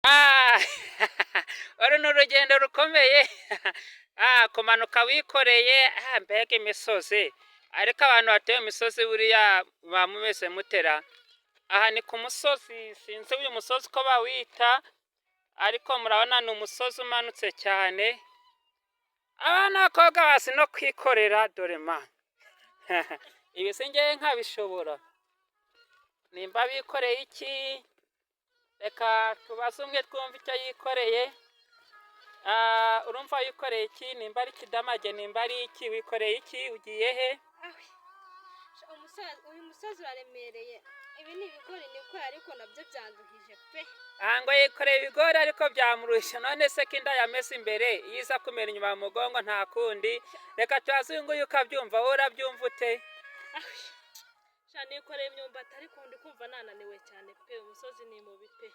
Ah, uru ni urugendo rukomeye. Ah, kumanuka wikoreye, ah, mbega imisozi! Ariko abantu batuye mu misozi buriya muba mumeze mutera? Aha ni ku musozi, sinzi uyu musozi uko bawita, ariko murabona ni umusozi umanutse cyane. Abana b'abakobwa bazi no kwikorera, dore ma! Ibi si ngewe nkabishobora. Nimba bikoreye iki? Reka tubaze umwe twumve icyo yikoreye. Ah, urumva wikoreye iki? Nimba ari ikidamage, nimba ari iki? Wikoreye iki? Ugiye he? Awe. Sha, umusozi, uyu musozi uraremereye. Ibi ni ibigori nikoreye, ariko nabyo byanduhije pe. Aha ngo yikoreye ibigori ariko byamurushya. None se ko inda yameze imbere, iyo iza kumera inyuma mu mugongo? Nta kundi, reka tubaze uyu nguyu ukabyumva. Wowe urabyumva ute? Awe. Sha, nikoreye imyumbati, ariko ndi kumva nananiwe cyane pe. Umusozi ni mubi pe.